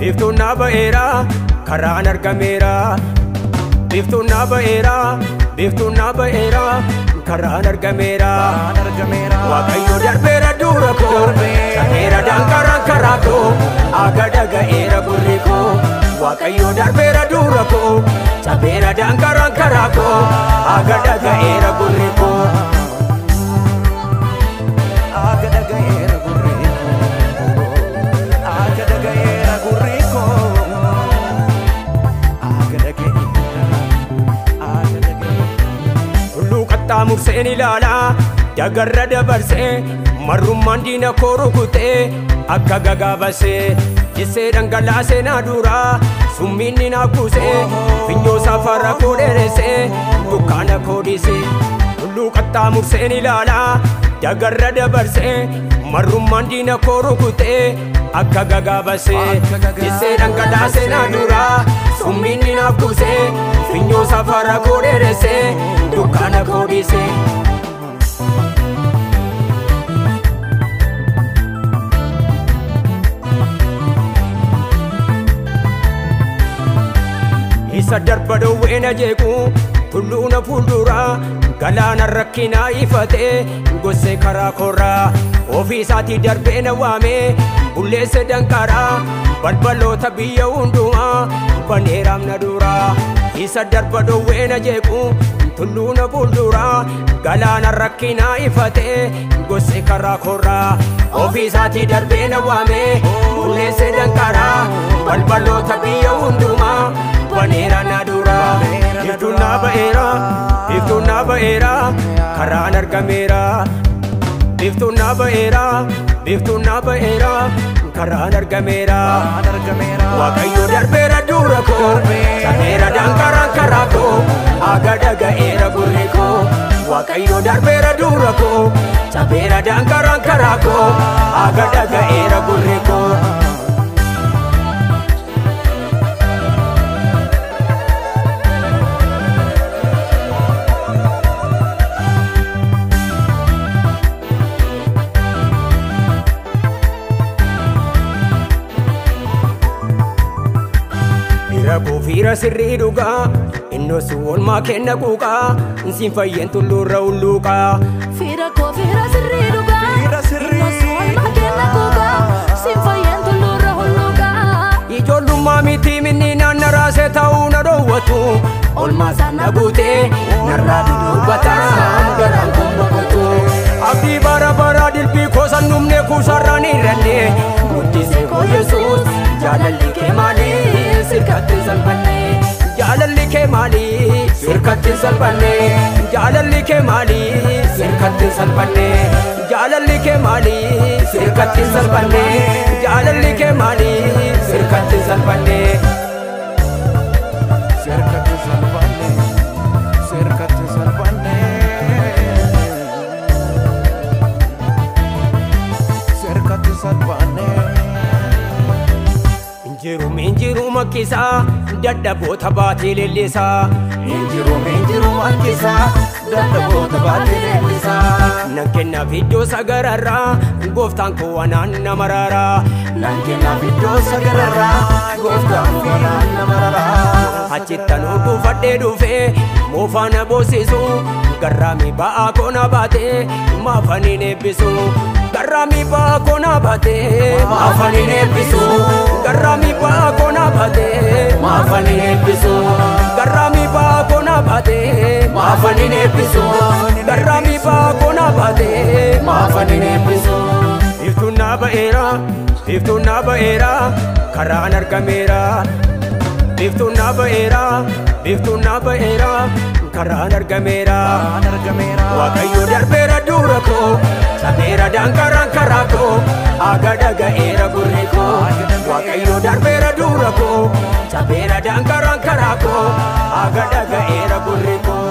Biiftuun naa ba'eera, karaan argameera. Biiftuun naa ba'eera, biiftuun naa ba'eera, karaan argameera. Waaqayyo darbeera dura koo, sabeera danqaraan karaa koo, aga dhaga'eera gurri koo. Waaqayyo darbeera dura koo, sabeera danqaraan karaa koo, aga dhaga'eera gurri koo. Aga dhaga'eera gurri koo. Aga dhaga'eera gurri koo. Aga dhaga'eera. Aga dhaga'eera. Tulluu qaxxaamurseen ilaalaa, dagarra dabarsee, marrummaan diina koo rukutee, akka gagaa basee, jissee dhangalaasee na duraa, summiin ni na kuusee, finyoo safara koo dheeressee, dukkaana koo dhiisee. Tulluu qaxxaamurseen ilaalaa, dagarra dabarsee, marrummaan diina koo rukutee, akka gagaa basee, jissee dhangalaasee na duraa, summiin ni na kuusee, finyoo safara koo dheeressee, dukkaana koo dhiisee. Isa darba dhowwee na jeequ tulluu na fuulduraa, galaana rakkinaa ifatee gossee karaa korraa, ofii isaatii darbee na waamee bulleesse danqaraa, balbaloota biyya hundumaa baneeraam na duraa. Isa darba dhowwee na jeequ tulluu na fuulduraa, galaana rakkinaa ifatee gossee karaa korraa, ofii isaatii darbee na waamee bulleesse danqaraa, balbaloota biyya hundumaa baneera na duraa. Biiftuun naa ba'eera, biiftuun naa ba'eera, karaan argameera. Biiftuun naa ba'eera, biiftuun naa ba'eera, karaan argameera. Waaqayyo darbeera dura koo, sabeera danqaraan karaa koo, aga dhaga'eera gurri koo. Waaqayyo darbeera dura koo, sabeera danqaraan karaa koo, aga dhaga'eera gurri koo. Fira koo fira sirrii dhugaa, innos oolmaa kenna quuqaa, nsiin fayyeen tulluurra hulluuqaa. Fira koo fira sirrii dhugaa, Fira sirrii innos oolmaa kenna quuqaa, siin fayyeen tulluurra hulluuqaa. Ijoollummaa miti minni naanna raasee ta'uu na dhoowwatu, oolmaa isaan na guutee narraa dudubbataa garaan kun boqotu. Abdii bara baraa dilbii koosan dhumne kuusarraan hir'anne, guddisee koo Yesuus jaalalli kee maali sirkatti hin salphanne. Jaalalli kee maali sirkatti hin salphanne. Jaalalli kee maali sirkatti hin salphanne. Jaalalli kee maali sirkatti hin salphanne. Jaalalli kee maali sirkatti hin salphanne. Sirkatti salphanne. Sirkatti salphanne. Sirkatti salphanne. Injiru minjiru makkisaa dadhaboota baatee leellisaa. Injiru minjiru makkisaa dadhaboota baatee leellisaa. Nan kennaaf iddoo sagararraa gooftaan koo anaan na mararaa. Nan kennaaf iddoo sagararraa gooftaan koo anaan na mararaa. Achittan buufadhee dhufee moofaa na boosisu, garraamii ba'aa koo na baatee maafaniin eebbisu. Garraamii ba'aa koo na baatee maafaniin eebbisu. Garraamii ba'aa koo na baatee maafaniin eebbisu. Garraamii ba'aa koo na baatee maafaniin eebbisu. Garraamii ba'aa koo na baatee maafaniin eebbisu. Biiftuun naa ba'eera, biiftuun naa ba'eera, karaan argameera. Biiftuun naa ba'eera, biiftuun naa ba'eera, karaan argameera. Waaqayyo darbeera dura koo, sabeera danqaraan karaa koo, aga dhaga'eera gurri koo. Waaqayyo darbeera dura koo, sabeera danqaraan karaa koo, aga dhaga'eera gurri koo.